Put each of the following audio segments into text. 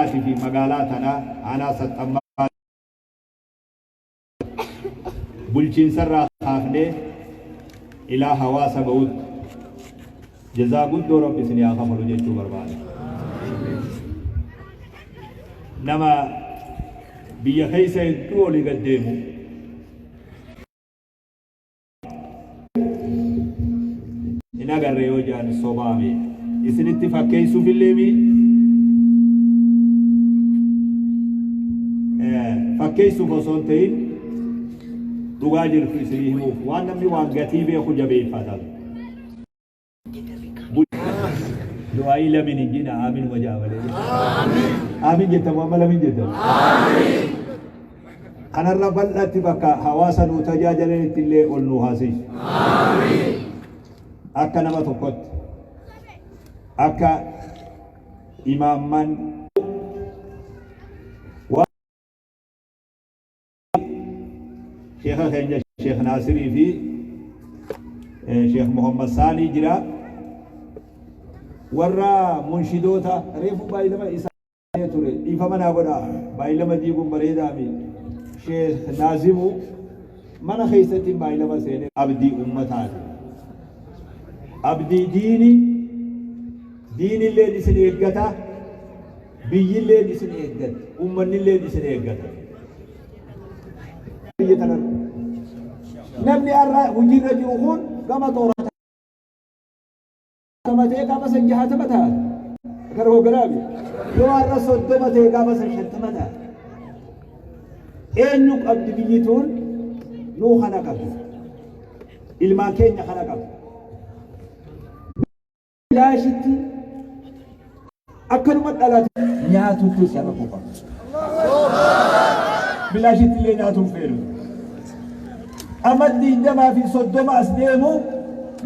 fi magaalaa tanaa aanaa Saxxammaa bulchiinsarraa kaafnee ilaa hawaasa ga'utti jazaa guddoo Rabbi isinii haa kafalu jechuu barbaada. Nama biyya keessa hedduu olii gad deemu hin agarre yoo jedhan sobaame isinitti fakkeessuuf illee mi fakkeessuuf osoo hin ta'in dhugaa jirtu isinii himuuf waan namni waan gatii beeku jabeeffata. Du'aayii lamin hin jina aamin wajaa malee. Aamin jettamu amma lamin jettamu. Kanarra bal'atti bakka hawaasa nuu tajaajilanitti illee ol nuu haasisu. Akka nama tokkotti akka imaamman Sheekha keenya Sheekh Naasirii fi Sheekh Muhammad Saanii jira. Warra munshidoota reefu baay'ilama isaa ture dhiifama naa godha baay'ilama diiguun bareedaami. Sheekh Naazimu mana keessatti baay'ilama seenee abdii ummataati. Abdii diini diinilleen isin eeggata. Biyyilleen isin eeggatti, ummannilleen isin eeggata. Biyya tanarra. Namni har'a hojiirra jiru kun gama toora ta'ee gaafa san 60 ta'a. Gara hoogganaa yoo har'a 30 ta'e gaafa san 50 ta'a. Eenyu qabdi biyyi tun? Nuu kana qabdi. Ilmaan keenya kana qabdi. Bilaashitti akkanuma dhalate nyaatutti saba qofa. Bilaashitti illee nyaatuun feenu. Amma 20 fi 30 as deemu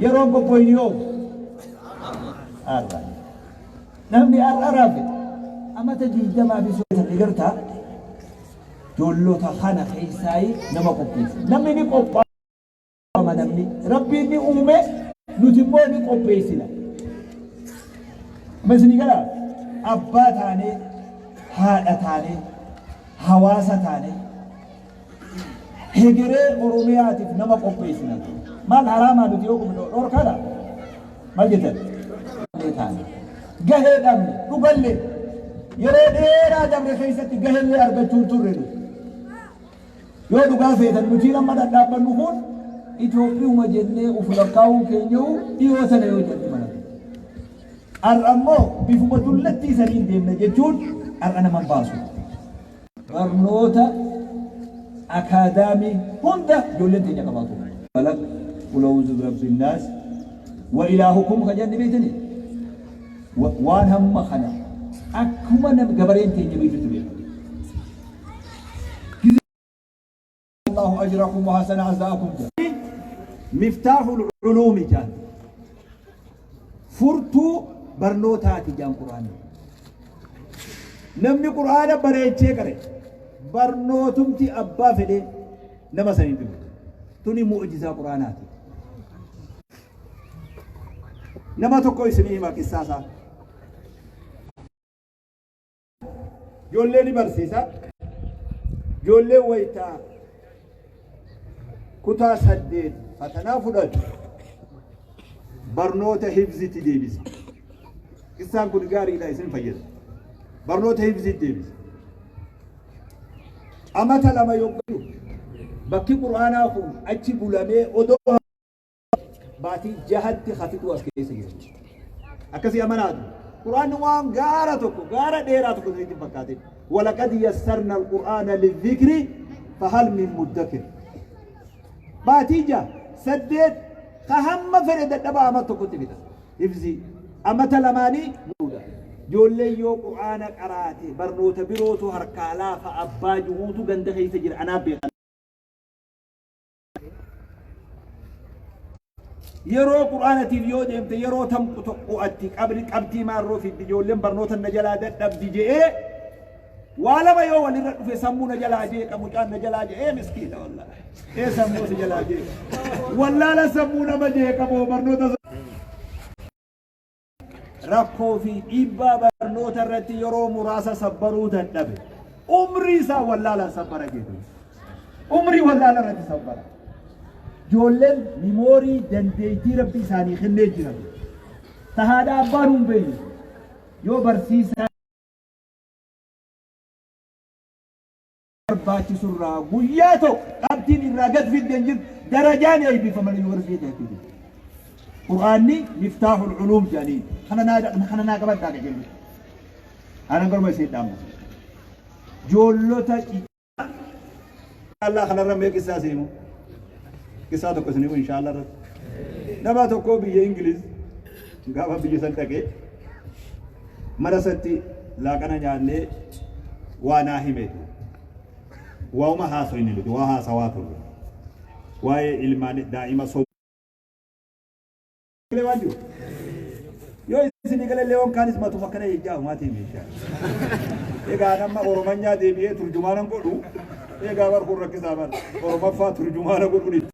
yeroon qophooyni yoo har'a. Namni har'a rafe amata 20 fi 30 ni gartaa ijoollota kana keessaayi nama qopheessa. Namni ni qophaa'a. Namni Rabbiin ni uume, nuti immoo ni qopheessina. Amma isinii galaa? Abbaa taanee, haadha taanee, hawaasa taanee hegeree Oromiyaatiif nama qopheessina. Maal haraamaa nuti yoo qubne dhorkaadha? Maal jettan? Taane. Gahee dhabne dhugallee yeroo dheeraa dabre keessatti gaheellee argachuu hin turre nuti. Yoo dhugaa feetan nutiin amma dhadhaabbannu kun Itoophiyuma jennee uf lakkaa'uun keenyahu dhiyoo tana yoo jenne mala. Har'a ammoo bifuma dullattii saniin deemna jechuun har'a nama hin baasu. Barnoota akaadaamii hunda ijoolleen teenya qabaatu. Falaq, qul a'uuzu birabbin naas, wa ilaahukum ka jedhan ni beektanii? Waan hamma kana akkuma nam gabareen teenya beektutti beeka. Allahu ajrakum wa hasana azaakum jedha. Miftaahul uluumi jedhan. Furtuu barnootaati jedhan Qur'aanni. Namni Qur'aana bareechee qare barnootumti abbaa fedhee nama san hin dhibu. Tuni mu'jizaa Qur'aanaati. Nama tokko isinii hima qissaa isaa. Ijoollee ni barsiisa. Ijoollee wayita kutaa 8 fatanaa fudhatu barnoota hifzitti deebisa. Qissaan kun gaariidha isin fayyada. Barnoota hifzitti deebisa. Amata 2 yogguu bakki Qur'aanaa kun achi bulamee odoo baatii jahatti hafixuu as keessa jiru. Akkasii amanaatu. Qur'aanni waan gaara tokko gaara dheeraa tokko isinitti hin fakkaatin. Walaqad yassarna al-Qur'aana lidhikri fahal min muddakir. Baatii 6, 8 ka hamma fedhe dadhabaa amata tokkotti fixa. Hifzii amata lamaanii muudha. Ijoolleen yoo Qur'aana qaraate barnoota birootu harkaa laafa abbaa juhuutu ganda keessa jira anaa beekan. Yeroo Qur'aanatiif yoo deemte yeroo tam qo'atti qabri qabxii maarroo fiddi ijoolleen barnoota na jalaa dadhabdi je'ee waa lama yoo walirra dhufe sammuu na jalaa jeeqa mucaan na jalaa je'ee miskiina wallaahi ee sammuu si jalaa jeeqa wallaala sammuu nama jeeqa moo barnoota. Rakkoo fi dhiibbaa barnoota irratti yeroo muraasa sabbaruu dadhabe, umrii isaa wallaalaan sabbara jedhu. Umrii wallaala irratti sabbara. Ijoolleen mimoorii dandeettii Rabbi isaanii kennee jira. Ta haadha abbaan hin beekne yoo barsiisaa barbaachisu irraa guyyaa tokko qabxiin irraa gad fidde hin jirtu, darajaan eebbifaman yuunivarsiitii keessatti. Qur'aanni miftaaxul culuum jedhanii kana naa kana naa qabadhaa qajeelchu. Anan garuma isin dhaammata. Ijoollota Allah kanarra mee qissaa seenu. Qissaa tokko isin himu inshaallah irratti. Nama tokko biyya Ingiliz gaafa biyya san dhaqee mana isatti laaqana nyaannee waa naa himeetu. Waa'uma haasoyne nuti waa haasawaa turre. Waa'ee ilmaan daa'ima Galee waan jiru. Yoo isinii galee leewoon kaanis matuma akkana jechaa umaatii meeshaa. Egaa nama Oromanyaa deebi'ee turjumaanan godhu, egaa bar kun rakkisaa bar Oromaffaa turjumaana godhuun itti.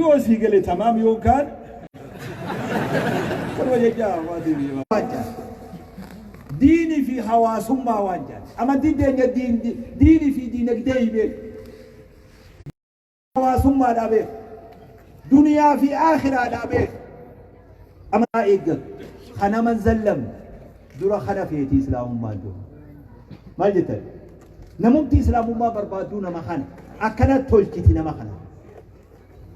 Yoo sii gale tamaam, yoo kaan kanuma jechaa umaatii meeshaa. Diinii fi hawaasummaa waan jedhan. Amantiin teenya diinii fi diinagdee hin beeku. Hawaasummaadhaa beeku. Duniyaa fi aakhiraadhaa beeku. Amanaa eeggatu. Kan naman zallamne dura kana feeti islaamummaan tun. Maal jettan? Namumti islaamummaa barbaadduu nama kana akkana tolchiti nama kana.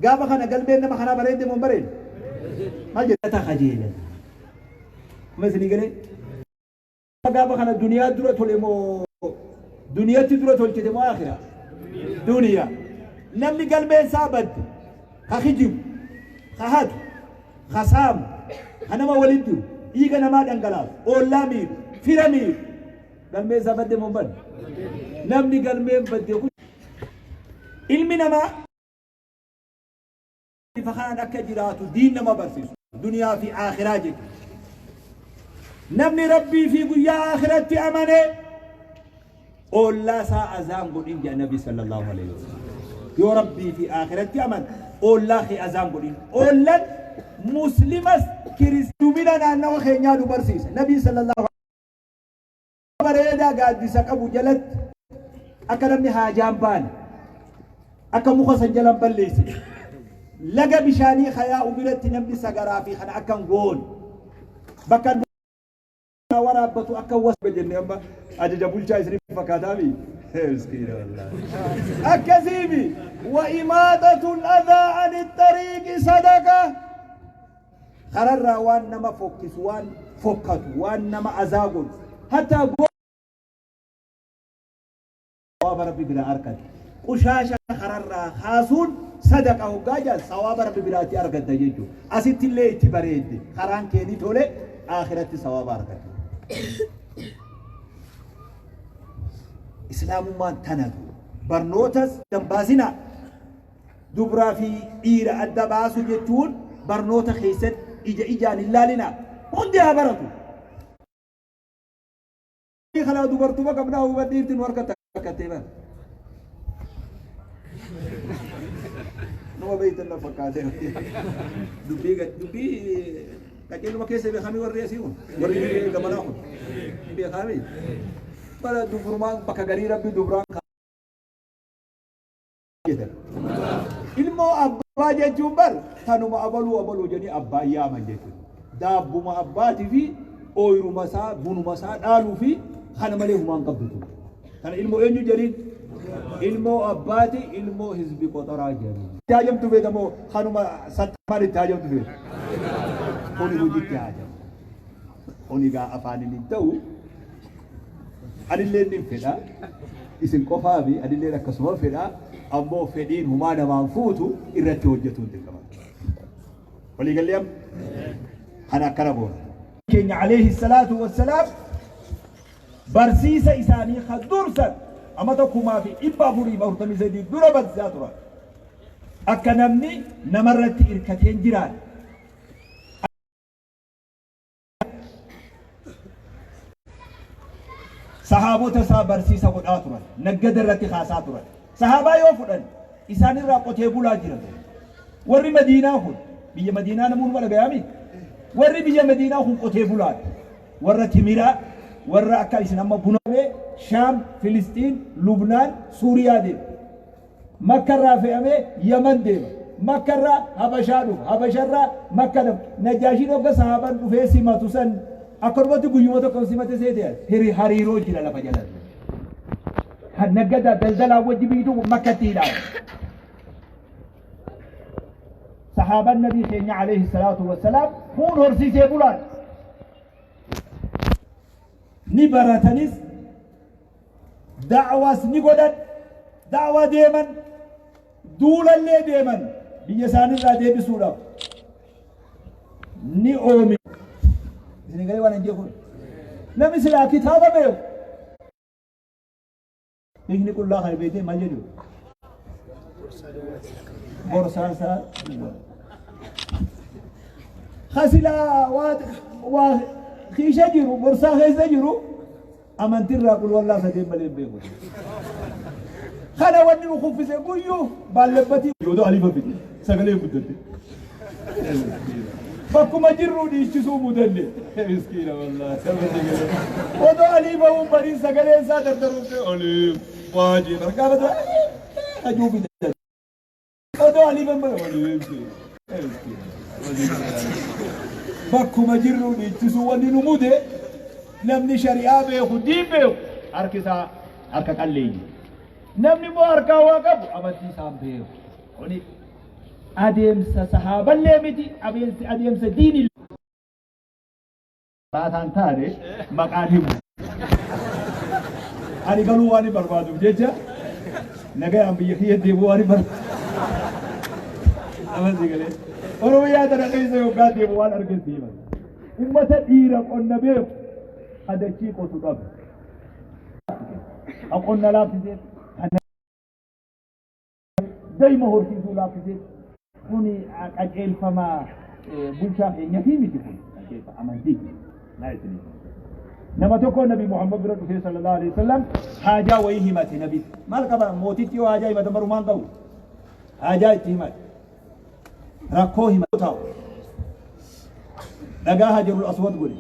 Gaafa kana galmeen nama kanaa bareedde moo hin bareedne? Maal jetta kajeelan? Amma isinii galee? Gaafa kana duniyaa dura tole moo duniyatti dura tolchite moo akhiraa? Duniyaa. Namni galmeen isaa badde, ka kijibu, ka hatu, ka saamu, ka nama waliin jiru, dhiiga namaa dhangalaasu, oollaa miidhu, fira miidhu. Galmeen isaa badde moo hin badne? Namni galmeen badde kun ilmi namaa bifa kanaan akka jiraatu diin nama barsiisu, duniyaa fi aakhiraa jechuudha. Namni Rabbii fi guyyaa aakhiratti amane ollaa isaa azaan godhin jedha Nabi sallallahu alaihi wasallam. Yoo Rabbii fi aakhiratti aman, ollaa kee azaan godhin. Ollan muslimas kiristumina naannawa keenyaa nu barsiisa. Nabi sallallahu bareedaa gaaddisa qabu jalatti akka namni haajaan baane, akka muka san jalan balleessine, laga bishaanii kayaa'u biratti namni sagaraa fi kana akka hin goone, bakka waraabbatu akka wasa jenne. Amma ajaja bulchaa isiniif fakkaataami. Miskiina wallaahi. Akkasiimi wa imaaxatul adhaa ani xariiqi sadaqa. Kararraa waan nama fokkisu, waan fokkatu, waan nama azaa godhu, hatta sawaaba Rabbi biraa argata. Qushaasha kararraa kaasuun sadaqa hoggaa jedhan, sawaaba Rabbi biraatti argatta jechuudha. Asitti illee itti bareedde, karaan kee ni tole, akhiratti sawaaba argatta. Islaamummaan tanatu barnootas dambaasinaa. Dubraa fi dhiira adda baasuu jechuun barnoota keessatti ija ijaan hin laalinaa. Hundi haa baratu. Kanaa dubartuma qabnaa huba dhiirti nu harka takkattee bara. Nama beektan na fakkaatee. Dubbii dubbii qaceeluma keessa beekamii warri asii kun, warri gamanaa kun beekamii. Bara dubrumaan bakka garii Rabbi dubraan jedhan. Ilmoo abbaa jechuun bar tanuma abaluu abaluu jedhanii abbaa yaaman jechuudha. Daabbuma abbaatii fi ooyiruma isaa, bunuma isaa dhaaluu fi kana malee humaan qabdu ture. Kana ilmoo eenyu jedhiin? Ilmoo abbaati, ilmoo hizbi qoxoraa jedhanii. Itti haajamtu feeta moo kanuma saxxamaan itti haajamtu feeta? Kuni hojiitti haajamu. Kuni gaa afaaniin hin ta'u. Anillee nin fedha. Isin qofaa fi anilleen akkasuma fedha. Ammoo fedhiin humaa namaan fuutu, irratti hojjetuun dirqama. Waliigallee amma? Kana akkana goona. Keenya alayhi salaatu wassalaam barsiisa isaanii kan dursan amata 1443 dura barsiisaa turan. Akka namni namarratti irkateen jiraanne. Sahaabota isaa barsiisa godhaa turan. Naggada irratti kaasaa turan. Sahaabaa yoo fudhan, isaanirraa qotee bulaa jira ture. Warri Madiinaa kun, biyya Madiinaa namoonni dhagayaami. Warri biyya Madiinaa kun qotee bulaadha. Warra timiraa, warra akka isin amma buna Shaam, Filisxiin, Lubnaan, Suuriyaa deema. Makka irraa fe'amee Yaman deema. Makka irraa Habashaa dhufa. Habasha irraa Makka dhufa. Najaashiin hogga sahaaban dhufee simatu san akkanumatti guyyuma tokko simate seete hiri hariiroo jira lafa jalatti. Naggadaa daldalaa wajji biyyi Makkatti hidhaama. Sahaaban nabii keenya alayhi salaatu wassalaam kuun horsiisee bulaan ni baratanis, da'waas ni godhan, da'waa deeman, duulallee deeman biyya isaanirraa deebisuudhaaf ni oomi. Isin galee waan hin jeequ. Namni silaa kitaaba beeku. Hiikni qullaa kana beektee maal jedhu? Borsaan isaa duwwaa. Kasilaa waa kiisha jiru, borsaa keessa jiru, amantirraa qulwallaa sadeen malee hin beeku. Kana wanni nu kuffise guyyuu baallabbatii yoo alifa fide sagalee guddatte. Bakkuma jirruu dhiichisuu mudanne. Miskiina wallaahi. Odoo alii bahuun bariin sagaleen isaa dardaruuf oliif waajii bargaa bada hajuu bida. Odoo alii bahuun bariin oliif. Bakkuma jirruu dhiichisuu wanni nu mude, namni shari'aa beeku, diin beeku, harki isaa harka qalleeyyi. Namni immoo harkaa waa qabu amantii isaan beeku. Kuni adeemsa sahaaballee miti, adeemsi adeemsa diini. Baataan taane maqaan himu. Ani galuu waan hin barbaaduuf jecha nagayaan biyya kiyya deemuu waan hin barbaadu. Amantii galee. Oromiyaa tana keessa yoggaa deemu waan arges deeman. Ummata dhiira qonna beeku hadachii qotu dhabu. Ha qonna laaffisee, dayma horsiisuu laaffisee, kuni qajeelfama bulchaa keenyatii miti, kun qajeelfama amantiiti. Naa isinii. Nama tokko Nabi Muhammad bira dhufee sallallahu alaihi wasallam haajaa wayii himate nabi. Maal qaba mootichi yoo haajaa himate barumaan qabu. Haajaa itti himate. Rakkoo himate taa'u. Dhagaa Hajarul Aswad godhe.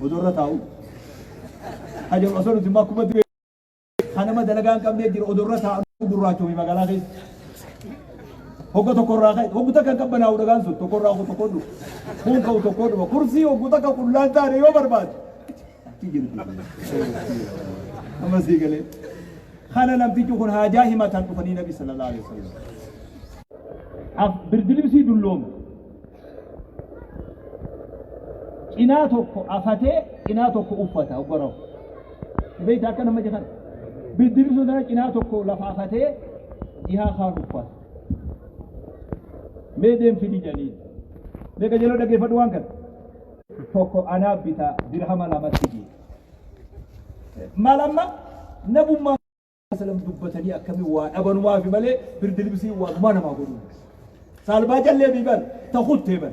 Odoo irra taa'u. Hajarul Aswad nuti immoo akkuma kan nama dalagaa hin qabnee jira, odoo irra taa'an gurraachoomi magaalaa keessa. Hogga tokko irraa ka'e, hoggu takka hin qabbanaa'u dhagaan sun, tokko irraa tokko dhufa. Kun ka'u tokko dhufa. Kursii hoggu takka qullaan taane yoo barbaade. Achi jirti. Amma sii galee. Kana namtichi kun haajaa himatan dhufanii Nabi sallallahu alaihi wasallam. Af birdilibsii dulloome. Cinaa tokko afatee cinaa tokko uffata hogga rafu. Beektaa akka nama jedhan. Birdilibsuu sana cinaa tokko lafa afatee jihaa kaan uffata. Mee deem fidi jedhanii. Mee qajeeloo dhaggeeffadhu waan kana. Tokko anaa bita dirhama lamatti jee. Maal amma nabummaa salam dubbatanii akkamii waa dhabanumaafi malee birdilibsii waanumaa namaa godhuu. Saalbaa jallee bii bar ta kuttee bar.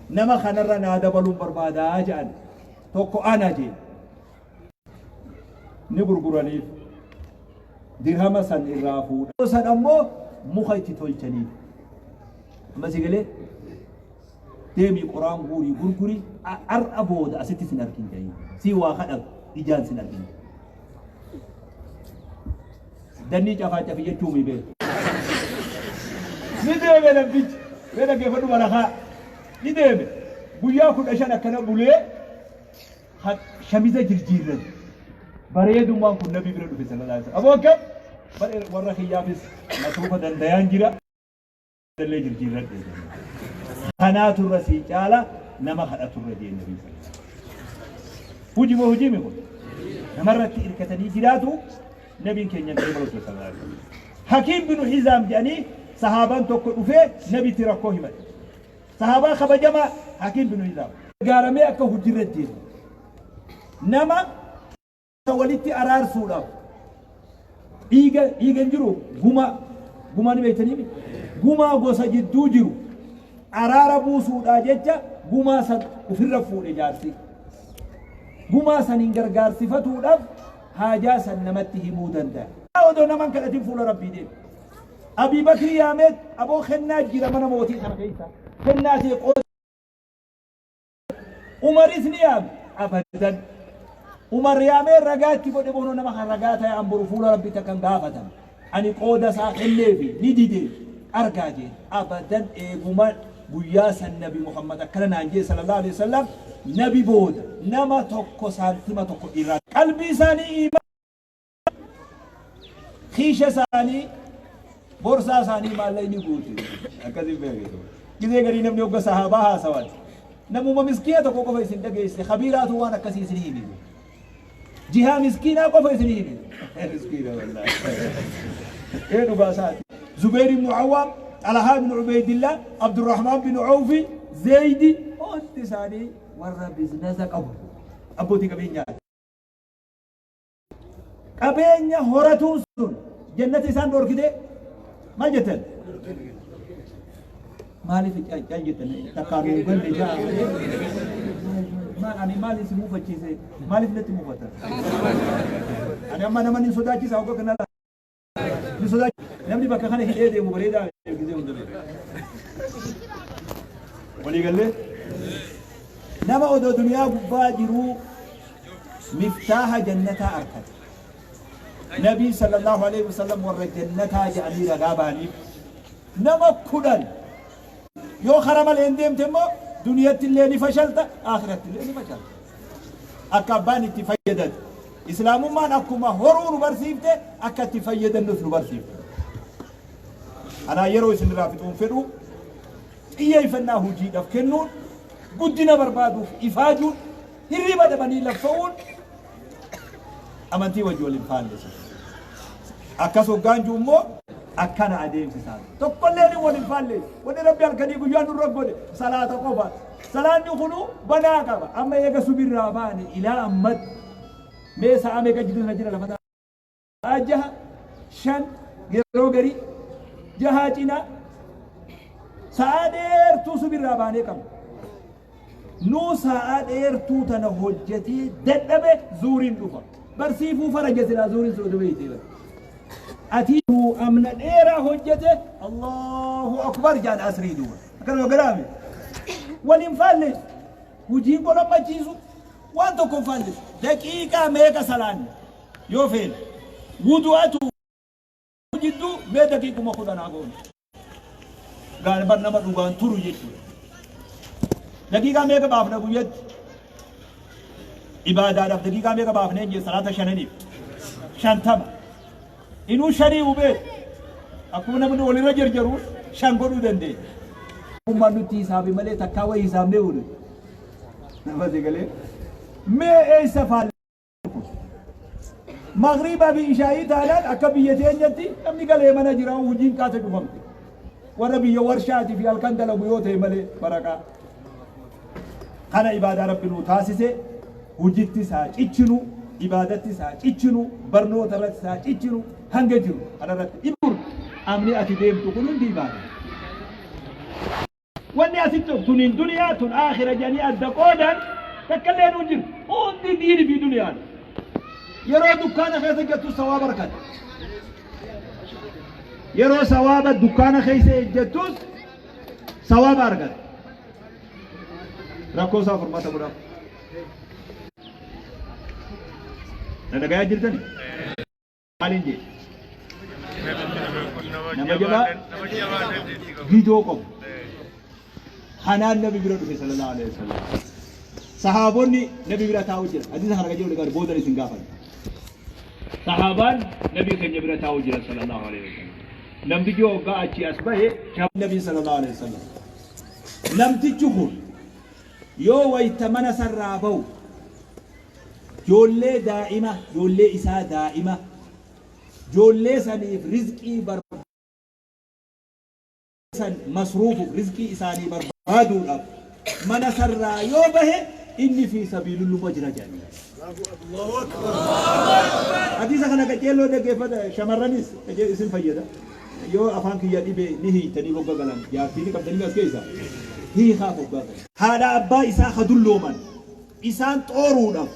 Nama kanarra naa dabaluun barbaadaa jedhan, tokko ana jee. Ni gurguraniif. Dirhama san irraa fuudha. San ammoo muka itti tolchaniif. Amma si galee deemii qoraan guurii gurguri, har'a booda asitti sin argin jedhanii. Si waa kadhatu ijaan sin argin. Dannii cafaa cafi jechuu mi beeku. Ni deeme namtichi. Mee dhaggeeffadhu barakaa. Ni deeme. Guyyaa 15 akkana bulee shamiza jirjiirrate. Bareedummaan kun nabi bira dhufe sallallahu alaihi wasallam. Aboo akkam? Bare warra kiyyaafis masruufa dandayaan jira. Illee jirjiirradhe. Kanaatu irra sii caala nama kadhatu irra jee nabi sallallahu alaihi wasallam. Hujii moo hujii mi kun? Namarratti hirkatanii jiraatu nabiin keenya hin qeebalu ture sallallahu alaihi wasallam. Hakiim binu Hizaam jedhanii sahaabaan tokko dhufee nabitti rakkoo himate. Sahaabaa kabajamaa Hakiim binu Hizaam. Gargaaramee akka hojirra deemu. Nama walitti araarsuudhaaf dhiiga dhiiga hin jiru, gumaa gumaa ni beektanii, gumaa gosa jidduu jiru araara buusuudhaa jecha gumaa san ofirra fuudhe jaarsi. Gumaa san hin gargaarsifatuudhaaf haajaa san namatti himuu danda'a. Odoo naman kadhatin fuula Rabbii deema. Abii Bakrii yaameet aboo kennaa jira mana mootii kana keessa kennaa tee qooda Umaris ni yaame abadan Umar yaamee ragaa itti godhe boonoo nama kan ragaa ta'e an boru fuula rabbitti akkan gaafatame ani qooda isaa kenneefi ni dide argaa jeen abadan eeguma guyyaa san nabi Muhammad akkana naan jee sallallahu alaihi wasallam nabi booda nama tokko saantima tokko irraa qalbii isaanii iimaan Kiisha isaanii, borsaa isaanii maallaqni guute. Akkasiin beekitu. Gizee garii namni hogga sahaabaa haasawan. Namuma miskiina tokko qofa isin dhageesse kabiiraatu waan akkasii isin himi. Jihaa miskiinaa qofa isin himi. Miskiina wallaahi. Ee dhugaa isaati. Zubeer ibn Awwaam, Xalahaa ibn Ubeydillah, Abdurrahmaan bin Awfi, Zeydi hundi isaanii warra biznasa qabu. Abbootii qabeenyaati. Qabeenya horatuun sun jannata isaan dhorkite maal jettan? Maaliif cal jettan? Takkaa nuun galle jaa. Maal ani maal isin muufachiise? Maaliif natti muufatan? Ani amma nama nin sodaachisa hogga kana ni sodaachisa. Namni bakka kana hidhee deemu bareedaa gisee hunda beeka. Walii gallee? Nama odoo duniyaa gubbaa jiruu miftaaha jannataa arkate. Nabiin sallallahu alaihi wasallam warra jannataa jedhanii ragaa bahaniif nama 10 yoo kara malee hin deemte immoo duniyatti illee ni fashalta akhiratti illee ni fashalta. Akka abbaan itti fayyadatu. Islaamummaan akkuma horuu nu barsiifte akka itti fayyadannus nu barsiifte. Anaa yeroo isin irraa fixuun fedhu xiyyeeffannaa hojiidhaaf kennuun guddina barbaaduuf ifaajuun Hirriba dhabanii laffa'uun amantii wajji wal hin faallessu. Akkas hoggaan jiru immoo akkana adeemsi isaa. Tokkolleen wal hin faalleessu. Wanni Rabbi halkanii guyyaa nurra godhe salaata qofa. Salaanni kunu banaa qaba. Amma eega subirraa baane ilaa ammatti mee sa'a meeqa jidduu sana jira lafa Sa'a jaha, shan, yeroo garii jahaa cinaa sa'aa dheertuu subirraa baanee qabna. Nuu sa'aa dheertuu tana hojjetee dadhabe zuuriin dhufa. Barsiifuu faraja silaa zuuriin sun oduu beeytee bara. Ati amna dheeraa hojjete Allahu akbar jaan asrii duuba. Akkanuma garaame. Waliin faalleessu. Hojiin godhammachiisu waan tokko hin faalleessu. Daqiiqaa meeqa salaanne? Yoo feene wudu'atu jidduu mee daqiiquma 10 haa goonu. Gaan bar nama dhugaan turu jechuudha. Daqiiqaa meeqa baafna guyyatti? Ibaadaadhaaf daqiiqaa meeqa baafnee jee salaata shananiif? 50. Inuu shanii hubee akkuma namni walirra jarjaruun shan godhuu dandeenya. Ummaan nutti hisaabe malee takkaa wayii hisaabnee oolu. Nama galee mee eessa faalla? Maghriibaa fi ishaa'ii taanaan akka biyya teenyatti namni galee mana jira hojiin kaasa cufamte. Warra biyya warshaatii fi halkan dalagu yoo ta'e malee baraqaa. Kana ibaadaa Rabbi nuu taasise hojitti isaa cichinu, ibaadatti isaa cichinu, barnoota irratti isaa cichinu hanga jiru kanarratti dhibur amni ati deemtu kun hundi ibaadaa. Wanni asitti tuniin duniyaa tun aakhira jedhanii adda qoodan takkallee nuu jiru. Hundi diini fi duniyaadha. Yeroo dukkaana keessa jettu sawaaba argata. Yeroo sawaaba dukkaana keessa ejjettus sawaaba argata. Rakkoo isaa furmaata godhaaf. Na dhagayaa jirtani? Maaliin jee? Nama jabaa gidoo qabu. Kanaan nabi bira dhufe sallallahu alaihi wasallam. Sahaabonni nabi bira taa'u jira. Hadiisa kana qajeelu gaari boodan isin gaafadha. Sahaabaan nabi keenya bira taa'u jira sallallahu alaihi wasallam. Namtichi hoggaa achii as bahe nabi sallallahu alaihi wasallam. Namtichi kun yoo wayta mana sarraa bahu Joollee daa'ima, joollee isaa daa'ima, joollee saniif rizqii san masruufuuf rizqii isaanii barbaaduudhaaf mana sarraa yoo bahe inni fi sabiilulluma jira jedhanii. Hadiisa kana qaceelloo dhaggeeffata shamarranis isin fayyada. Yoo afaan kiyya dhibe ni hiiytanii hogga galan jaartii ni qabdanii as keessa hiikaa hoggaa galan. Haadha abbaa isaa ka dullooman isaan xooruudhaaf,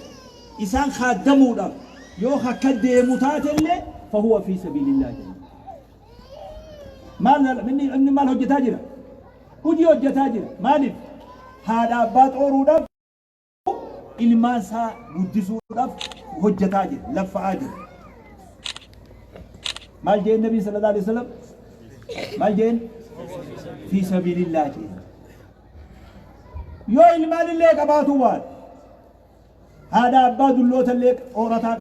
isaan khaaddamuudhaaf yoo ka akka deemu taatellee fahuwa fii sabiilillah jedhama. Maal inni maal hojjetaa jira? Hojii hojjetaa jira. Maaliif? Haadha abbaa xooruudhaaf, ilmaan isaa guddisuudhaaf hojjetaa jira, laffa'aa jira. Maal jeen Nabii sallallahu alaihi wasallam? Maal jeen? Fi sabiilillah jeen. Yoo ilmaan illee qabaatu waan haadha abbaa dulloota illee xoorataa.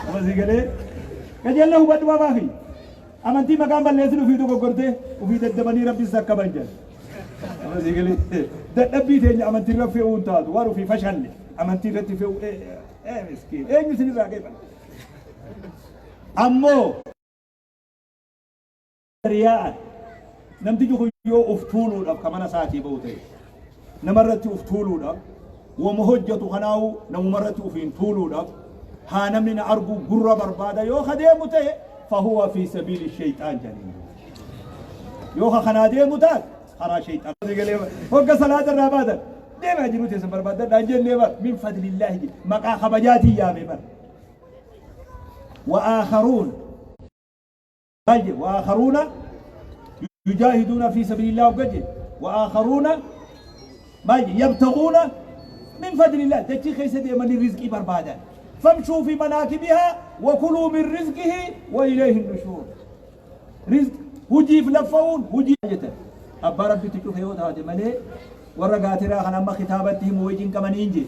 Amma galee qajeella hubadhu baabaa fi amantii maqaan balleessin ofii dogoggortee ofii daddabanii rabbi sakkaban jedhan. Amma galee dadhabbii teenya amantii irra fe'uu hin taatu, waan ofii fashalle amantii irratti fe'uu miskiin eenyu isin irraa qeeqan. Ammoo riyaa'an namtichi kun yoo uf tuuluudhaaf ka mana isaatii ba'u ta'e, namarratti uf tuuluudhaaf, wama hojjetu kanaawu namumarratti ufiin tuuluudhaaf, haa namni na argu gurra barbaada yoo ka deemu ta'e, fahuwa fi sabiili shayxaan jedhanii. Yoo ka kanaa deemu taate karaa shayxaan. Hogga salaata irraa baatan deemaa jiruu teessan barbaadadhaan jennee bar min fadlillaahi jedhe, maqaa kabajaatiin yaame bar. Wa aakharuun maal jedhe? Wa aakharuuna yujaahiduuna fi sabiilillah hogga jedhe, wa aakharuuna maal jedhe? Yabtaguuna min fadlillah, dachii keessa deemanii rizqii barbaadan. Famshuu fi manaakibihaa wa kuluu min rizqihi wa ilayhi nushuur. Rizq hujiif laffa'uun hujii jettan abbaa rabbitti cufe yoo taate malee, warra gaatiraa kan amma kitaabatti himu way cinqamanii hin jee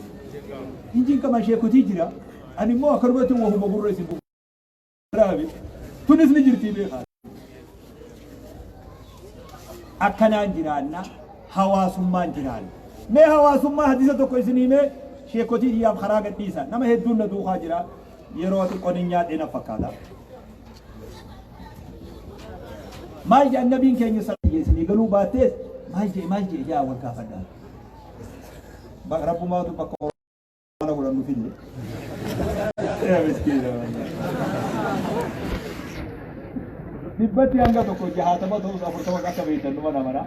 hin cinqaman. Sheekotii jira, ani immoo akkanumatti wahuma gurra isin buusa. Tunis ni jirtii beekaa. Akkanaan jiraanna, hawaasummaan jiraanna. Mee hawaasummaa hadiisa tokko isin himee sheekotii kiyyaaf karaa gadhiisa. Nama hedduun na duukaa jira, yeroo xiqqoon hin nyaadhee na fakkaata. Maal jedhan nabiin keenya isinii galuu baattees, maal jedhe, maal jedhe jaa wal gaafadhaa. Rabbumaatu bakka mana godhannu fide. Yaa miskiina. Dhibbatti hanga tokko 60 ta'us 40 akka beektan numa namana.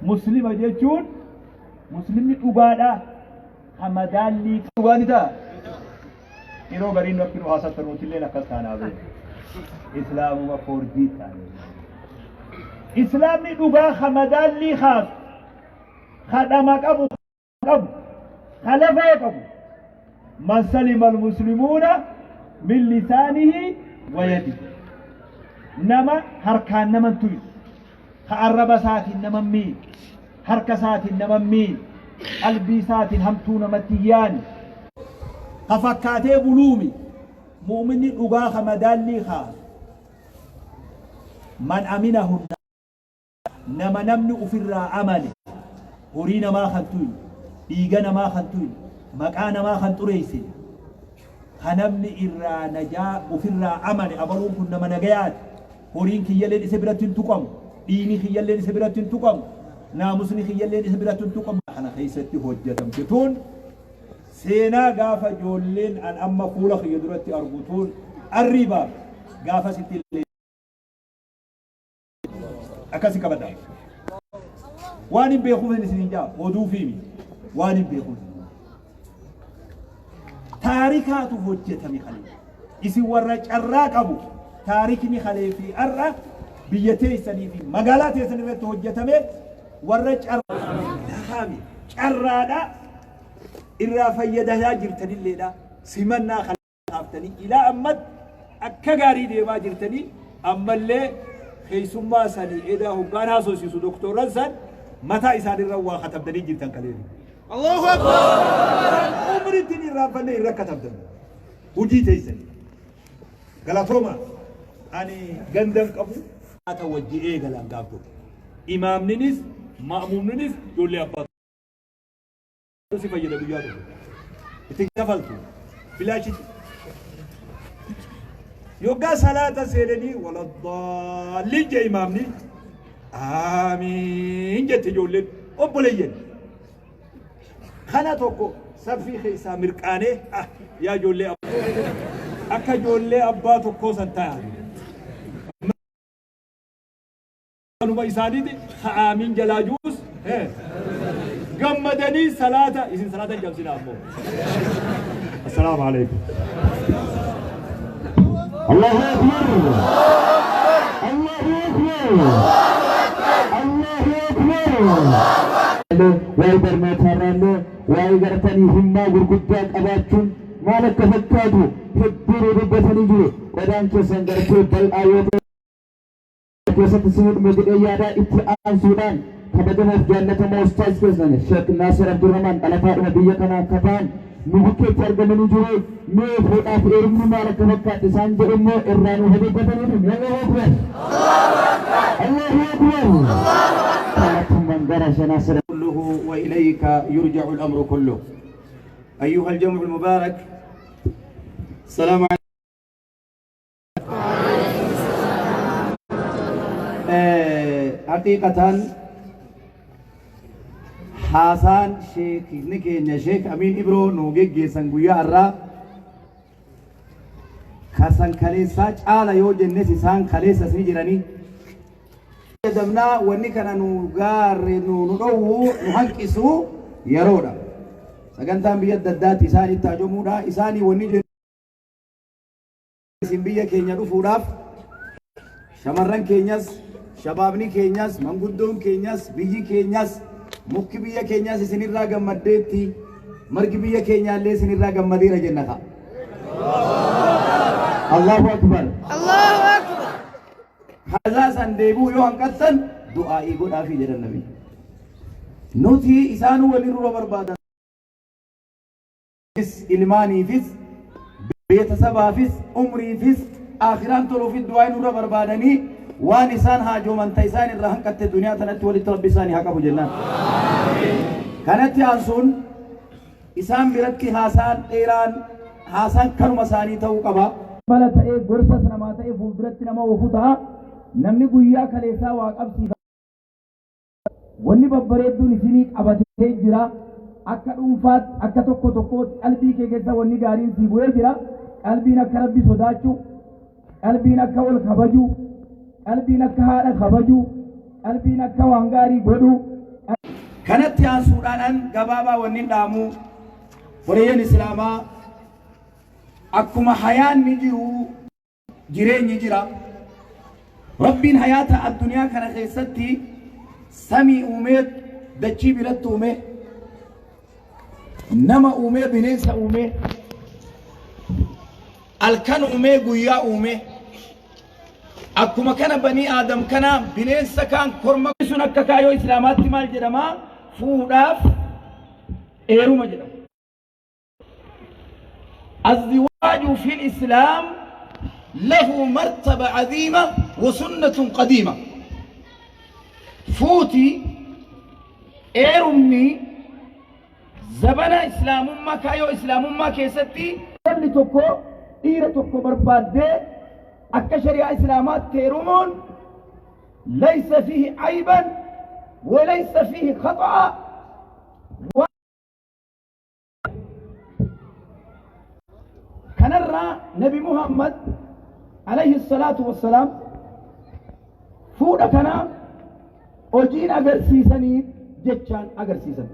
Muslima jechuun muslimni dhugaadha. Ha madaallii dhugaa ni ta'a. Yeroo gariin nu akki nu haasattan nutilleen akkas taanaa beeku. Islaamuma foorjii taane. Islaamni dhugaa ha madaallii kaasu, ha dhama qabu qabu, ha lafee qabu. Man salima al-muslimuuna min lisaanihi wa yadihi. Nama harkaan nama hin tuyne, ha arraba isaatiin nama hin miine, harka isaatiin nama hin miine, qalbii isaatiin hamtuu namatti hin yaanne. Ha fakkaatee buluumi, mu'minni dhugaa ha madaallii kaasu. Man aminahu nama namni ufirraa amane, horii namaa kan tuyne, dhiiga namaa kan tuyne, maqaa namaa kan xureessine, ka namni irraa najaa ufirraa amane, abaluun kun nama nagayaati, horiin kiyyalleen isa biratti hin tuqamu, dhiigni kiyyalleen isa biratti hin tuqamu, naamusni kiyyalleen isa biratti hin tuqamu. Kana keessatti hojjetamte tun seenaa gaafa ijoolleen an amma fuula kiyya duratti argu tun arrii baafte gaafa sitti illee akkasi qabadha. Waan hin beekuuf isin hin jaa oduu fi waan hin beekuuf. Taarikaatu hojjetame kalee. Isin warra carraa qabu, taarikni kalee fi har'a biyya teessanii fi magaalaa teessan irratti hojjetame warra carraadha irraa fayyadamaa jirtanilleedha. Simannaa kaaftanii ilaa ammatti akka gaarii deemaa jirtanii, ammallee keessummaa sanii edaa hoggaan haasofsiisu doktorran san mataa isaanirra waa katabdanii jirtan kalee. Allahu Akbar! Umritti hin irraanfanne irra katabdan hojii teessanii. Galatooma, ani gandan qabu. Haata wajji eegalan gaaf tokko. Imaamninis ma'muumninis ijoollee abbaa si fayyada guyyaa tokko. Itti kafaltu. Bilaashitti. Yoggaa salaata seenanii waladdaalliin jee imaamni, aamiin jette ijoolleen obboleeyyan. Kana tokko saffii keessaa mirqaanee, ah yaa ijoollee akka ijoollee abbaa tokkoo san ta'a. Kanuma isaaniiti aamiin jalaa juus gammadanii salaata isin salaata hin cabsinaa ammoo. Assalaamu alaikum. Allahu Akbar. Allahu Akbar. Allahu Akbar. Waa'ee barnootaarraallee waa'ee gartanii himmaa gurguddaa qabaachuun maal akka fakkaatu hedduu dubbatanii jiru. Qodaan keessan gartee bal'aa yoo ta'e keessatti isinii dhume jedhee yaadaa. Itti aansuudhaan kabajamoof jaallatamoo ustaaz keessan Sheek Naasir Abdurrahmaan, dhalataadhuma biyya kanaa akka ta'an, nu bukkeetti argamanii jiru. Mee fuudhaaf heerumni maal akka fakkaatu isaan jedhu immoo irraa nuuf dubbataniiru. Allahu Akbar! Allahu Akbar! Kallattummaan gara Sheek Naasir. كله وإليك يرجع الأمر كله. أيها الجمع المبارك، السلام عليكم. حقيقة haasaan sheekni keenya Sheek Amiin Ibroo nu geggeessan guyyaa har'aa kasan kaleessaa caala yoo jennes, isaan kaleessas ni jiranii. Dabnaa wanni kana nu gaarre, nu dhowwu, nu hanqisu yeroodha. Sagantaan biyya adda addaatti isaan itti hajomuudha. Isaanii wanni jennu, isin biyya keenya dhufuudhaaf shamarran keenyas, shabaabni keenyas, manguddoon keenyas, biyyi keenyas, mukki biyya keenyas isinirraa gammaddeetti, margi biyya keenyaallee isinirraa gammadeera jenna ka'a. Allahu Akbar. Allahu Akbar. Hazaa san deebi'u yoo hanqattan du'aa'ii godhaafii jedhan nabi. Nuti isaanuu walirra barbaadan ilmaaniifis, beetasabaafis, umriifis, akhiraan toluufis du'aa'ii nurra barbaadanii, waan isaan haajooman ta isaan irraa hanqatte duniyaa tanatti walitti rabbi isaanii haa qabu jennaan. Kanatti aansuun isaan biratti haasaan dheeraan haasaan kanuma isaanii ta'uu qaba. Mala ta'ee, gorsas namaa ta'ee, fuulduratti nama oofu ta'a. Namni guyyaa kaleessaa waa qabsiifa. Wanni babbareedduun isinii qabatee jira. Akka dhuunfaatti, akka tokko tokkootti qalbii kee keessa wanni gaariin sii bu'ee jira. Qalbiin akka rabbi sodaachuu, qalbiin akka wal kabajuu, qalbiin akka haadha kabajuu, qalbiin akka waan gaarii godhuu. Kanatti aansuudhaan an gabaabaa wanni dhaamu, horeeyyan Islaamaa, akkuma hayaanni jiru jireenyi jira. Rabbiin hayaata addunyaa kana keessatti samii uumee, dachii biratti uumee, nama uumee, bineensa uumee, halkan uumee, guyyaa uumee, akkuma kana banii aadam kana, bineensa kaan, korma sun akka kaayoo Islaamaatti maal jedhama? Fuudhaaf heeruma jedhama. الزواج في الإسلام له مرتبة عظيمة وسنة قديمة. Fuuti heerumni zabana Islaamummaa, kaayoo Islaamummaa keessatti, namni tokko dhiira tokko barbaaddee akka shari'aa Islaamaatti heerumuun ليس فيه عيبا وليس فيه خطأ. Kanarraa Nabi Muhammad عليه الصلاة والسلام fuudha kana hojiin agarsiisanii, jechaan agarsiisan.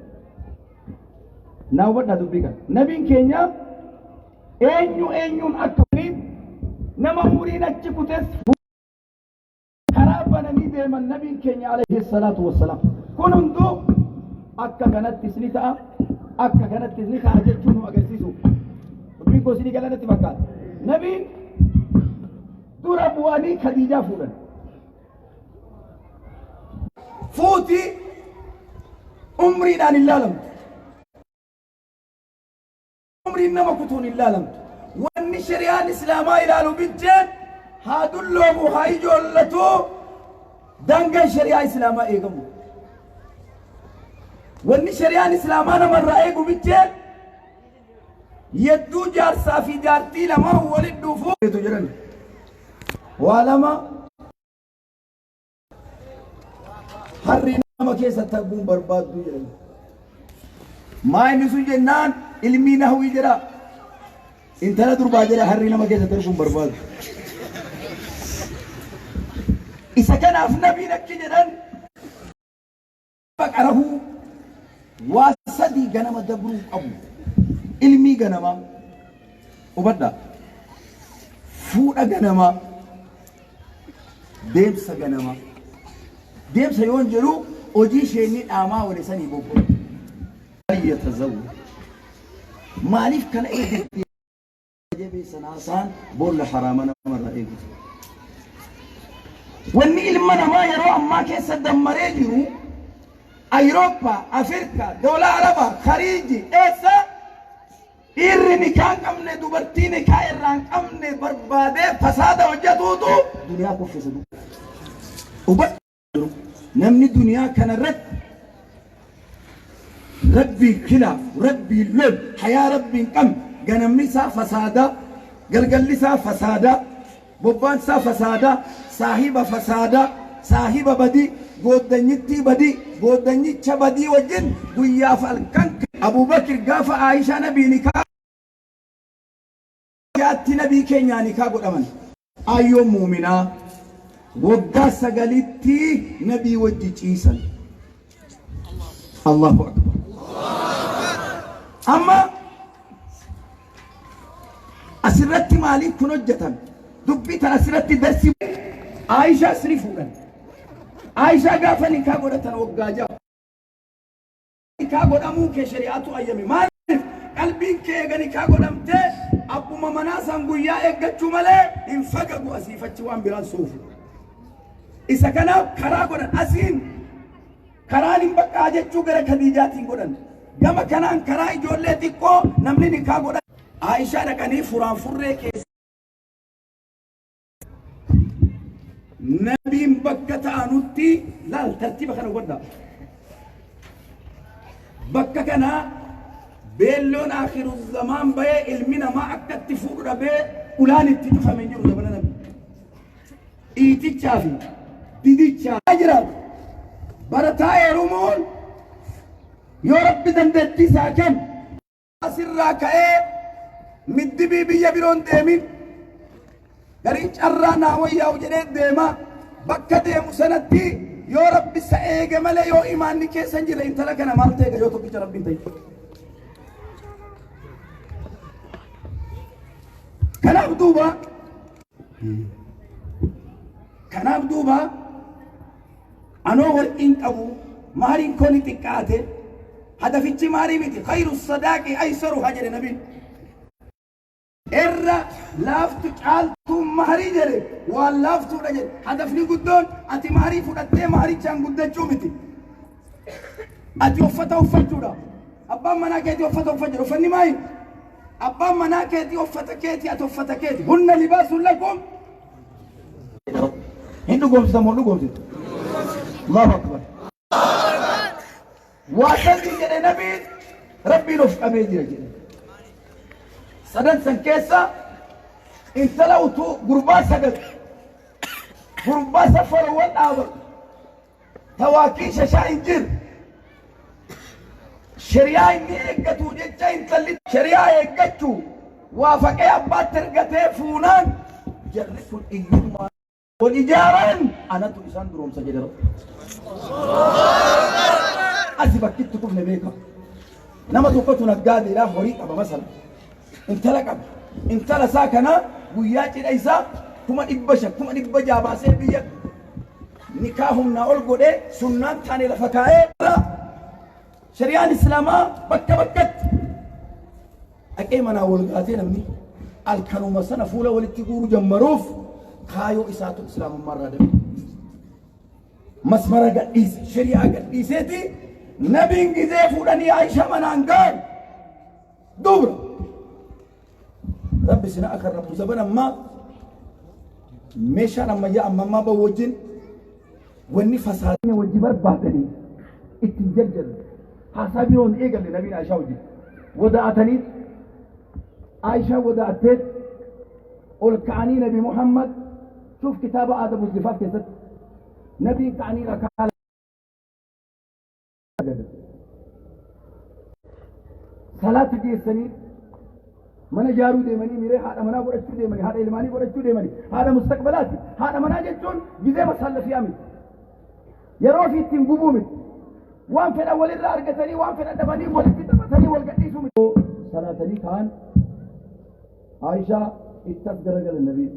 Naa hubadhaa dubbii kana. Nabiin keenya eenyu eenyuun akka nama umuriin achi kutes karaa bananii deeman nabiin keenya عليه الصلاة والسلام. Kun hunduu akka kanattis ni ta'a, akka kanattis ni ta'a jechuun nu agarsiisu. Dubbiin koo isinii galanatti fakkaata. Nabiin dura bu'anii Khadiijaa fuudhan. Fuuti umriidhaan hin laalamtu. Umriin nama kutuun hin laalamtu. Wanni shari'aan Islaamaa ilaalu bicheen haa dulloomu, haa ijoollatu, daangaan shari'aa Islaamaa eegamu. Wanni shari'aan Islaamaa namarraa eegu bicheen yedduu jaarsaa fi jaartii lamaan walitti dhufu jedhan. Waa lama harri nama keessatti arguun barbaaddu jedhan. Maa inni sun jennaan, ilmii nahwii jedha. Intala durbaa jedha harri nama keessatti arguun barbaadu. Isa kanaaf nabiin akki jedhan, baqarahuu waa sadii ganama dabruu qabu. Ilmii ganamaa hubadhaa. Fuudha ganamaa, deemsa ganamaa. Deemsa yoon jedhu hojii isheenii dhaamaa wale sanii bobba'u. Yatazawwaj. Maaliif kana eegatti jabeessan haasaan boolla haraama namarraa eegu. Wanni ilma namaa yeroo ammaa keessa dammaree jiru Ayirooppaa, Afrikaa, Doola Arabaa, Khariiji, eessa dhiirri nikaa hin qabne dubartii nikaa irraa hin qabne barbaadee fasaada hojjetuutu duniyaa kuffisa. Hubadhu, namni duniyaa kana irratti Rabbiin khilaafu, Rabbiin lolu, hayaa Rabbii hin qabne, ganamni isaa fasaadaa, galgalli isaa fasaadaa, bobbaan isaa fasaadaa, saahiba fasaadaa, saahiba badii, gooddanyittii badii, gooddanyicha badii wajjin guyyaaf halkan. Abubakir gaafa Aayishaa Nabii nikaa jaatti Nabii keenyaa nikaa godhaman. Aayyoon muuminaa waggaa 9tti Nabii wajji ciisan. Allahu Akbar. Amma asirratti maaliif kun hojjetan? Dubbii tan asirratti darsi. Aayishaa siri fuudhan. Aayishaa gaafa nikaa godhatan waggaa 6. Nikaa godhamuu kee shari'aatu ayyame. Maaliif? Qalbiin kee eega nikaa godhamtee abbuma manaa san guyyaa eeggachuu malee hin fagagu, asiif achi waan biraan soofu. Isa kanaaf karaa godhan. Asiin karaan hin baqqaa jechuu gara Kadiijaatiin godhan. Gama kanaan karaa ijoollee xiqqoo namni nikaa godhan. Aayishaa dhaqanii furaan furree keessa. Nabiin bakka ta'anutti laal, tartiiba kana hubadhaa. Bakka kana beelloon akhiru zamaan bahee ilmi namaa akka itti fuudhu dhabee ulaan itti cufame hin jiru zamana nabi. Dhiitichaa fi didichaa jiraatu. Barataa heerumuun yoo Rabbi dandeettii isaa kennu asirraa ka'ee middibii biyya biroon deemin, gariin carraa naa wayyaa'u jedhee deema. Bakka deemu sanatti yoo Rabbi isa eege malee, yoo imaanni keessa hin jirre, intala kana maal ta'e yoo tokkicha Rabbiin ta'e. Kanaaf duuba anoo warqiin qabu, maariin koo ni xiqqaate. Hadafichi maarii miti. Khayru sadaaqi aysaruha jedhe nabiin. Irra laaftu caaltuun maharii jedhe, waan laaftuudha jedhe. Hadafni guddoon ati maharii fudhattee maharichaan guddachuu miti. Ati uffata uffachuudha. Abbaan manaa keetii uffata uffachuu. Uffanni maayi? Abbaan manaa keetii uffata keetii, ati uffata keeti. Hunna libaasun lakum. Hin dhugoomsita moo dhugoomsitu? Allahu akbar. Waa sadi jedhe nabiin, Rabbiin of qabee jira jedhe. Sadan san keessa intala utuu gurbaa sagadu, gurbaa safarawwan dhaabatu, tawaakii shashaa hin jirre, shari'aa inni eeggatu jecha, intalli shari'aa eeggachuu waafaqee abbaatti ergatee fuunaan, jarri kun iyyummaa wal ijaaran, anatu isaan duroomsa jedhe Rabbi. Asi bakkitti kufne beeka. Nama tokkotu naggaadeedhaaf horii qaba, masala. Intala qaba. Intala isaa kana guyyaa cidha isaa 500,000, 600,000 baasee biyya nikaa humnaa ol godhee sunnaan taane lafa kaa'ee, shari'aan islaamaa bakka bakkatti dhaqee manaa wal gaatee namni alkanuma sana fuula walitti guuruu jammaruuf kaayoo isaatu islaamummaa irraa dabe. Masmara gadhiise, shari'aa gadhiiseeti nabiin gizee fuudhanii Aisha manaan ga'an dubra. Rabbi sina akka rabbu zaban ammaa meeshaan ammayyaa amma ammaa bahu wajjin wanni fasaadni wajji barbaadanii ittiin jarjaru. Haasaa biroon eegalle nabiin Aishaa wajjin wada'atanii, Aishaa wada'atteet ol ka'anii Nabi Muhammad shuuf kitaaba Aadabu Zifaaf keessatti nabiin ka'anii rakaa sagadan. Salaata geessanii mana ijaaruu deemanii miree haadha manaa godhachuu deemanii, haadha ilmaanii godhachuu deemanii, haadha mustaqbalaati. Haadha manaa jechuun gizee masaallafiyaa miti. Yeroo ofii ittiin gubuu miti. Waan fedhan walirraa argatanii, waan fedhan dhabanii walitti taphatanii wal gadhiisuu miti. Salaatanii ka'an Aishaa Itti as garagalan nabiin.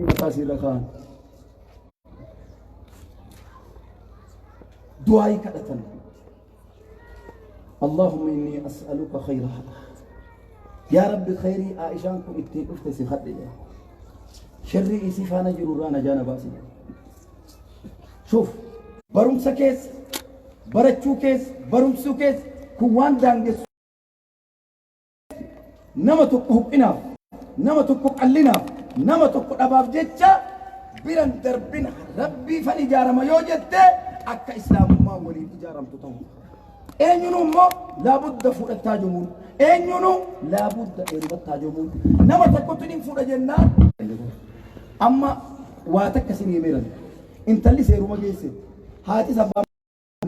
Mataa isiirra kaa'an. Du'aayii kadhatan. Allahumma inni as'aluka khayraha. Yaa Rabbi khayrii Aishaan kun ittiin dhufte si kadhe jedhe. Sharrii isii faana jiru irraa najaa na baasi jedhe. Shuuf barumsa keessa barachuu keessa barumsuu keessa kun waan daangessu nama tokko huqqinaaf nama tokko qallinaaf nama tokko dhabaaf jecha biran darbina rabbiifan ijaarama yoo jette akka islaamummaa waliin ijaaramtu ta'u. Eenyunuu immoo laabudda fuudhattaa jomuun eenyunuu laabudda heerumattaa jomuun nama tokkotti ni fuudha jennaan. Amma waa takka isin himeeran intalli seeruma geesse haatis abbaa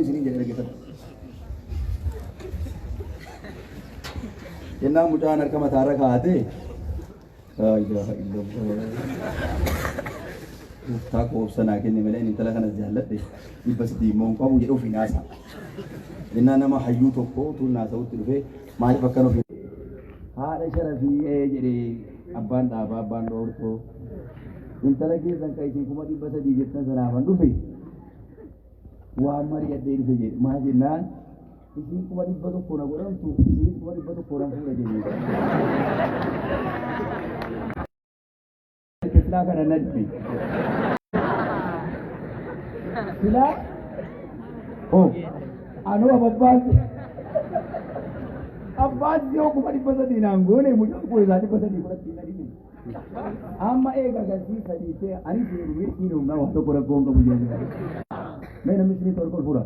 isiniin jedhe dhaggeeffadha. Jennaan mucaan harka mataarra kaa'atee laa ilaaha illallah. Gooftaa koo obsa naa kenni malee ani intala kanas jaalladhe 300 immoo hin qabu jedhe ofiin haasa'a. Jennaan nama hayyuu tokko utuu inni haasa'utti dhufee maaliif akkana ofiin haadha sharafii ee jedhe abbaan dhaabaa abbaan dhoortoo intala keessan kan isin 300,000 jettan sanaafan dhufe waan mari'adhee dhufe jedhe maal jennaan isiin 100,000 na godhamtu isiinis 100,000 nan fuudha jedhe. Silaa kana nadbi. Silaa oh anuu abbaan abbaan yoo 300,000 naan goone mucaan kun isaa 300 fudhatti na dhibe. Amma eega gasii sadii ta'e anis heerumee siin humnaa waan tokko rakkoo hin qabu jedhanii. Mee namni isinii torba ol fuudha.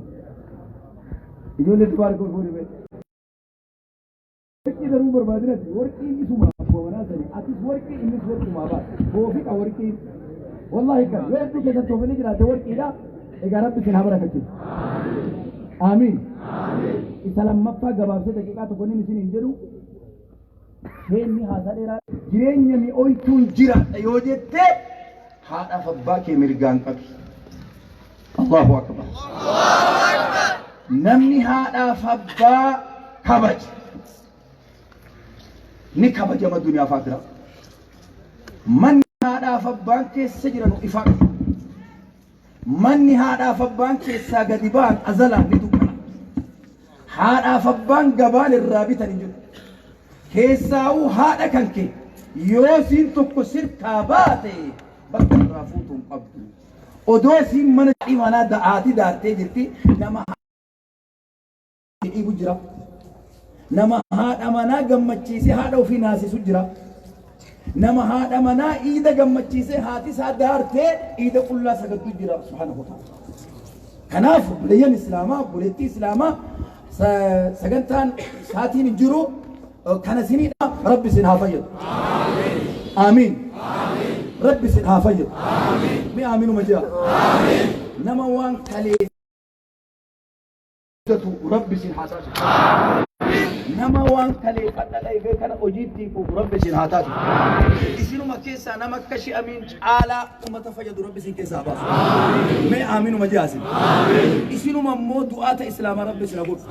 Ijoollee dubaara ol fuudhi mee. Warqii daruu barbaadinati warqiin isuma akkuma manaa sani atis warqii innis warqumaa baata. Toofiqa warqiin. Wallaahi kan yoo hedduu keessan toofinni jiraate warqiidha. Egaa rabbi isin haa barakachiisu. Aamiin. Isa lammaffaa gabaabsee daqiiqaa tokko inni isin hin jedhu Seenni haasaa dheeraa jireenya mi'ooytuun jiraadha yoo jette haadhaaf abbaa kee mirgaan qabi. Allahu akbar. Namni haadhaaf abbaa kabaje ni kabajama duniyaa fi akiraa. Manni haadhaaf abbaan keessa jiran ifaa. Manni haadhaaf abbaan keessaa gadi ba'an azalaan ni dukkana. Haadhaaf abbaan gabaan irraa bitan hin jiru. Keessaa'uu haadha kan kee yoo siin tokko sirkaa baate bakka irraa fuutu hin qabdu. Odoo siin mana manaa haati daartee jirti nama dhiibu jira. Nama haadha manaa gammachiisee haadha ofii naasisu jira. Nama haadha manaa iida gammachiisee haati isaa daartee iida qullaa sagaddu jira subhaanahu wa ta'ala. Kanaaf obboleeyyan Islaamaa obboleettii Islaamaa sagantaan saatiin hin jiru kana isiniidha Rabbi isin haa fayyadu. Aamiin. Rabbi isin haa fayyadu. Mi aaminuma jira. Nama waan kalee guddatu Rabbi isin haa taasisu. Nama waan kaleeffadha dhayfee kana hojiitti hiikuuf Rabbi isin haa taasisu. Isinuma keessaa nama akka shi amiin caalaa ummata fayyadu Rabbi isin keessaa haa baasu. Mee aaminuma jaasin. Isinuma immoo du'aata Islaamaa Rabbi isin haa godhu.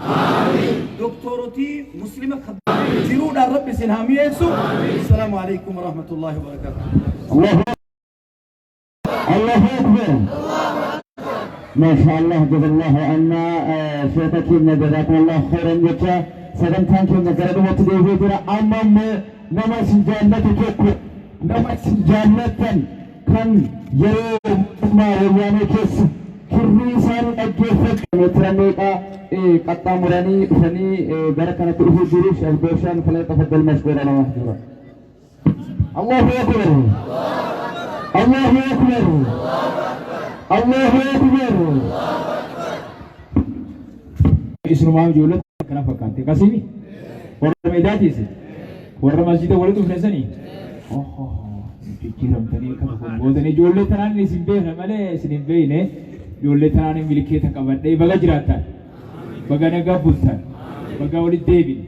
Doktoorotii Muslima jiruudhaan Rabbi isin haa mi'eessu. Assalaamu alaikum warahmatullaahi wabarakaatuh. Allahu الله أكبر ما شاء الله جزا الله عنا شيخ كنا جزاكم الله خيرا جتا sagantaan keenya gara dhumatti deebi'ee jira amma immoo nama isin jaallatu tokko nama isin jaallattan kan yeroo mootummaa wayyaanee keessa kirrii isaanii dhaggeeffatu meetira meeqa qaxxaamuranii dhufanii gara kanatti dhufuu jiru Sheekh Dooshaan falyatafaddal mashkuuran wa mahjuura. Allahu akbar. Allahu akbar. Allahu akbar. Isinumaa ijoollee akkana fakkaatti. Akkasiimi? Warra meedaati isin? Warra masjida walitti dhufne sanii? Jijjiiramtanii akka tokko gootanii ijoollee tanaan isin beekne malee isin hin beekne ijoollee tanaan milikeeta qabadhee baga jiraattan. Baga nagaa bultan. Baga walitti deebine.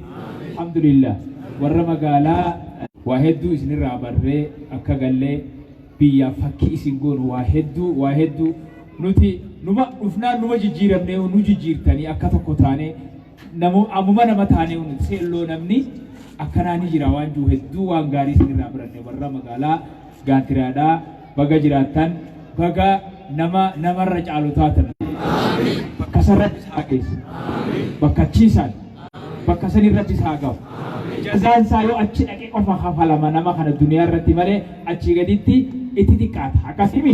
Alhamdulillah. Warra magaalaa waa hedduu isinirraa barree akka gallee biyyaaf fakkii isin goonu waa hedduu waa hedduu nuti numa dhufnaan numa jijjiiramnee nu jijjiirtanii akka tokko taanee namu ammuma nama taanee nuti seelloo namni Akkanaa ni jira waan jiru hedduu waan gaarii isinirraa baranne. Warra magaalaa Gaantiraadhaa, baga jiraattan, baga nama namarra caalu taatan. Bakka san Rabbi isaa geessa, bakka achiisaan bakka san irratti isaa gahu. Jazaan isaa yoo achi dhaqe qofa kafalama nama kana duniyaa irratti malee achii gaditti itti xiqqaata. Akkasimi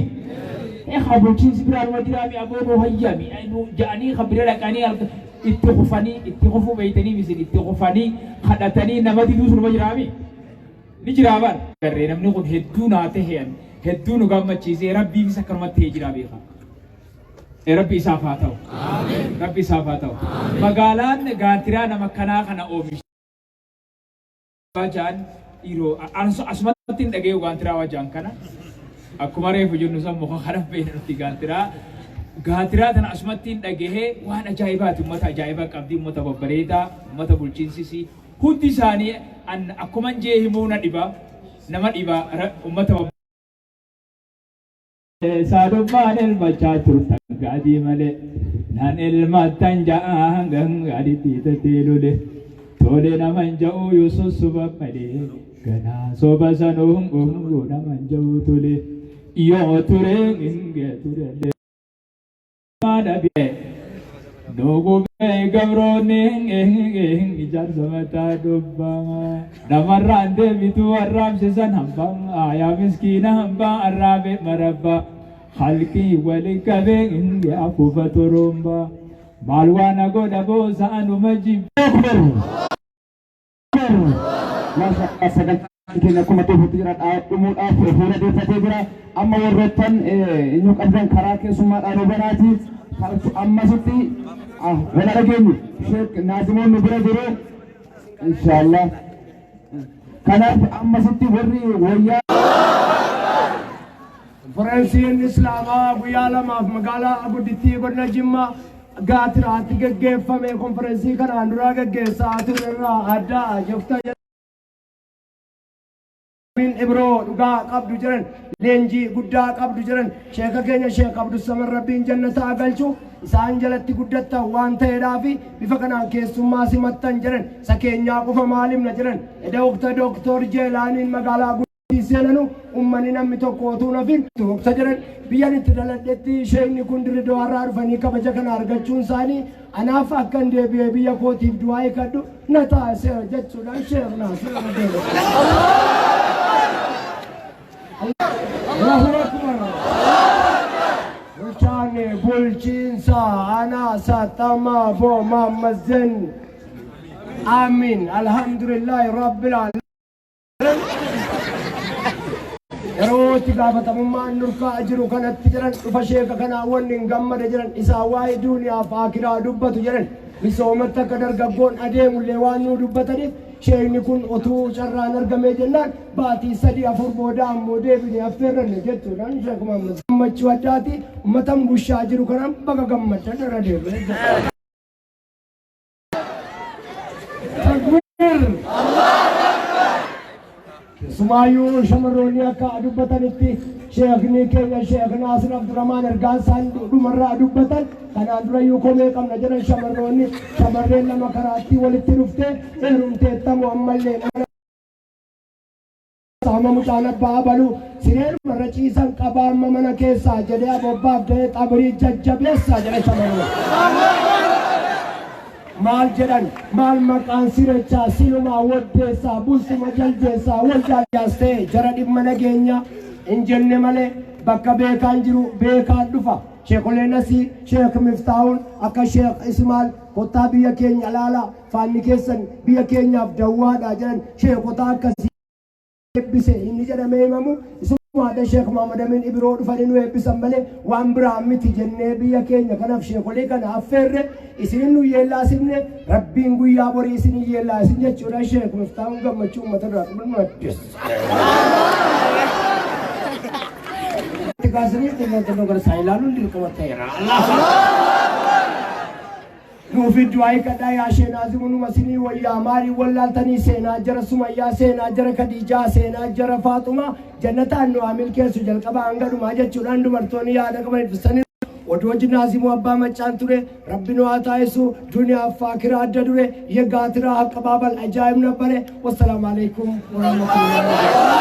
haa bulchiinsi biraanuma jiraami aboo nu hayyami nu ja'anii kan bira dhaqanii itti kufanii, itti kufuu beeytanii misin, itti kufanii kadhatanii nama diduu sunuma jiraami ni jiraa bar. Garree namni kun hedduu naa tahe, hedduu nu gammachiisee, Rabbiifis akkanumatti ta'ee jira beeka. Rabbi isaaf haa ta'u. Rabbi isaaf haa ta'u. Magaalaan Gaantiraa nama kanaa kana oomisha. Jaan dhiiroo asumatti hin dhagayu Gaantiraa waa jaan kana. Akkuma reefu jennu san muka kana beekna nuti Gaantiraa. Gaantiraa tana asumatti hin dhagahee, waan ajaa'ibaati. Uummata ajaa'ibaa qabdi, uummata babbareedaa, uummata bulchiinsisi hundi isaanii akkuma jee himuu na dhiba, nama dhiba uummata. Saadummaan elmachaa turtan gaadii malee, nan elmattan ja'aan gaaditti tattee lole, tole naman ja'uu yoo sossoba malee, ganaa soba sanuun gongo naman ja'uu tole yoo ture hinge turellee dhabe Nugubee gabroonni ijaarsa mataa dubbaa namarraan deebitu arraabsisan hambaa, yaa miskiina hambaa arraabe marabbaa, halqii wali qabee hinge afuufa turumbaa, maal waan godha boosa anuma jibba. Maasha, sagantaan keenya akkuma dhufuutti jira, dhumuudhaaf fuula deeffatee jira. Amma warroottan eenyu qabdan karaa keessummaadhaan hubanaati. Ammasitti wal dhageenyu. Sheek Naazimoon nu bira jiru. Inshaallah. Kanaaf ammasitti warri wayyaa. Konferensiin Islaamaa guyyaa lamaaf magaalaa guddittii godina Jimmaa Gaatiraatti geggeeffame konferensii kanaan dura geggeessaa turerraa adda jofta Ibroo dhugaa qabdu jedhan, leenjii guddaa qabdu jedhan. Sheeka keenya Sheek Abdussamad Rabbiin jannataa galchu, isaan jalatti guddattan waan ta'eedhaafi bifa kanaan keessummaa simattan jedhan. Isa keenyaa qofa maalimna jedhan. Eda waqta Dooktor Jeelaaniin magaalaa seenanu ummanni namni tokko otuu nafin waqta jedhan, biyyan itti daladhetti sheekni kun Dirridawaarraa dhufanii kabaja kana argachuun isaanii anaaf akkan deebi'ee biyya kootiif du'aa hiikadhu na taasiseera jechuudhaan Sheekh Naasir deebi'e. Allahu Akbar. Bulchaan bulchiinsa aanaa Saaxamaa Boo Maammazen. Amiin. Alhamdulillahi Rabbil Aalamiin. Yeroo itti gaafatamummaan nurkaa jiru kanatti jedhan, dhufa sheeka kanaa wanni hin gammade jedhan, isaa waa'ee duuniyaaf akiraa dubbatu jedhan, misoomatti akka dargaggoon adeemullee waan nuu dubbataniif, sheekni kun otuu carraan argamee jennaan baatii 3 4 booda ammoo deebinee affeerranne jechuudhaan Sheek Muhammad gammachuu addaati ummatan bushaa jiru kanaan baga gammaddan irra deebi'ee. Takbiir! Keessumaayyuu shamarroonni akka dubbatanitti, sheekni keenya Sheek Naasir Abdurrahmaan ergaan isaan dhumarraa dubbatan, kanaan durayyuu komee qabna jedhan shamarroonni. Shamarreen lama karaatti walitti dhufte, heerumteettamu ammallee mana saama, mucaan abbaa abaluu sireeruma irra ciisan qabaa, amma mana keessaa jedhee abobbaaf da'ee xabirii jajjabeessaa jedhan shamarroonni. Maal jedhan, maal maqaan sirechaa, silumaa woddeessaa, bultuma jaldeessaa, wal jaaljaas ta'e jara dhimma nageenyaa hin jenne malee, bakka beekaan jiru beekaan dhufa. Sheekoleen asii, Sheek Miftaahun akka Sheek Ismaal, kottaa biyya keenya ilaalaa, faanni keessan biyya keenyaaf dawwaadha jedhan. Sheekota akkasii eebbise inni jedhamee himamu isumaadha. Sheek Muhammad Amin Ibiroo dhufanii nu eebbisan malee waan biraa miti jennee biyya keenya kanaaf sheekolii kana affeerre. Isin nu yeellaasifne, Rabbiin guyyaa borii isin yeellaasin jechuudha. Sheek Miftaahun gammachuu uummata irraa qaban maddessa. Kaasanii xinnoo xinnoo gara isaa ilaaluun dirqama ta'eera. Nuufi du'aa kadhaa yaa sheenaa zimunuma sinii wayyaa, maaliin wallaaltanii seenaa jara Sumayyaa, seenaa jara Kadiijaa, seenaa jara Faaxumaa, jannataan nu haa milkeessu jalqaba hanga dhumaa jechuudhaan dubartoonni yaada qaban ibsanii. Odoo jinaazimu abbaa maccaan ture rabbi nu haa taasisu duniyaa faakiraa adda dure የጋትራ አቀባበል አጃኢብ ነበረ። ወሰላም አለይኩም ወራህመቱላሂ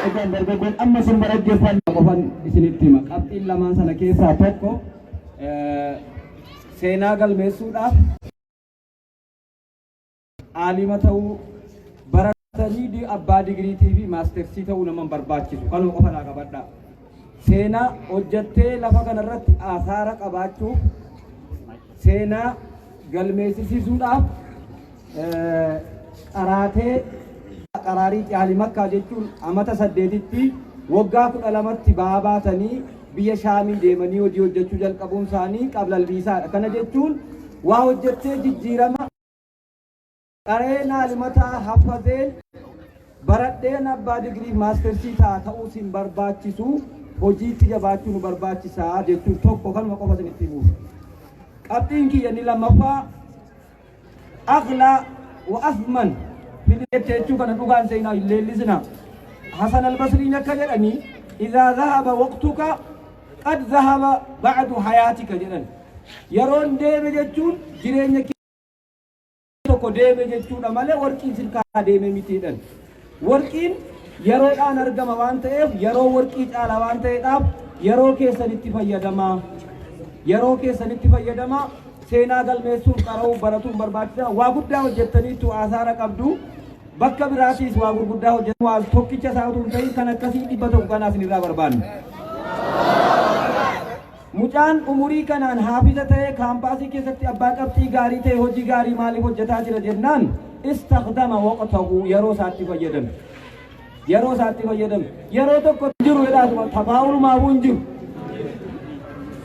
Egaan dargaggoon amma isin baraggeeffan qofan isinitti hima. Qabxiin lamaan sana keessaa tokko seenaa galmeessuudhaaf aalima ta'uu baratanii abbaa digiriitii fi maastersii ta'uu nama hin barbaachisu. Kanuma qofa naa qabadhaa. Seenaa hojjettee lafa kanarratti asaara qabaachuuf, seenaa galmeessisiisuudhaaf, qaraatee qaraarii caalii makkaa jechuun amata 8tti waggaa 12tti ba'aa baatanii biyya Shaamii deemanii hojii hojjechuu jalqabuun isaanii qablalbiisaadha. Kana jechuun waa hojjettee jijjiirama qareen aalimataa haffazeen baradheen abbaa digirii maastersii ta'a ta'uus hin barbaachisu, hojiitti jabaachuu nu barbaachisaa jechuun tokko kanuma qofa isinitti himuuf. Qabxiin kiyya inni lammaffaa أغلى وأثمن jechuu kana dhugaan seenaa hin leellisina. Hasan al-Basriin akka jedhanii إذا ذهب وقتك قد ذهب بعد حياتك jedhan. Yeroon deeme jechuun jireenya tokko deeme jechuudha malee warqiin sirkaa deeme mitiidhan. Warqiin yeroodhaan argama waan ta'eef, yeroo warqii caala waan ta'eedhaaf, yeroo keessanitti fayyadamaa. Yeroo keessanitti fayyadamaa. Seenaa galmeessuun, qara'uu, baratuun barbaachisaa. Waa guddaa hojjettaniitu asaara qabdu. Bakka biraatiis waa gurguddaa hojjetu. Waa tokkicha isaa utuu hin ta'in kan akkasii 100 kanaas irraa barbaannu. Mucaan umurii kanaan haafiza ta'ee kaampaasii keessatti abbaa qabxii gaarii ta'e hojii gaarii maaliif hojjetaa jira jennaan, استخدم وقته, yeroo isaatti fayyadame. Yeroo isaatti fayyadame. Yeroo tokko jiru jedhaatuma tafaa'ulumaafuu hin jiru.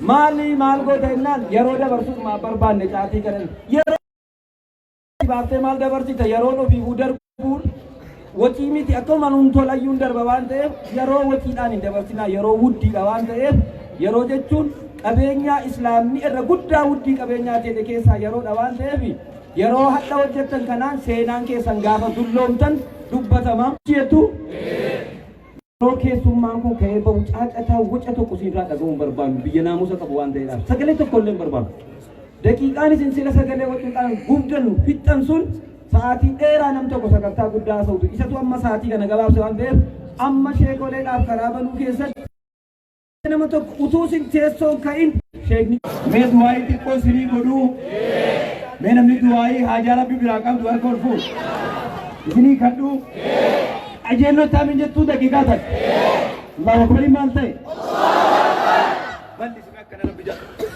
Maali maal goota jennaan, yeroo dabarsuuf maa barbaanne caatii kana. Yeroo baaftee maal dabarsita? Yeroon ofiifuu darbuun wacii miti, akkuma nuun tolayyuun darba waan ta'eef, yeroo waciidhaan hin dabarsinaa. Yeroo wuddiidha waan ta'eef, yeroo jechuun qabeenyaa islaamni irra guddaa wuddii qabeenyaa jedhe keessaa yeroodha waan ta'eef, yeroo hadha hojjettan kanaan seenaan keessan gaafa dulloomtan dubbatama. Jettu yeroo keessummaan kun ka'ee bahu caacataa waca tokko siinirraa dhaga'uun barbaannu. Biyya naamusa qabu waan ta'eedhaaf sagalee tokko illee hin barbaannu. Daqiiqaan isin sila sagalee wacuudhaan gubdan fixxan sun sa'aatii dheeraa nam tokko sagantaa guddaa haasa'utu isatu amma sa'aatii kana gabaabse waan ta'eef, amma sheekoleedhaaf karaa banuu keessatti nama tokko utuu isin teessoon ka'in sheekni Mee du'aayii xiqqoo isinii godhuu. Mee namni du'aayii haajaa rabbi biraa qabdu harka ol fuudhu. Isinii kadhuu. Qajeelloo taamin jettuu daqiiqaa takka. Allahu akbarii maal ta'e? Bal'isime akkana rabbi jedha.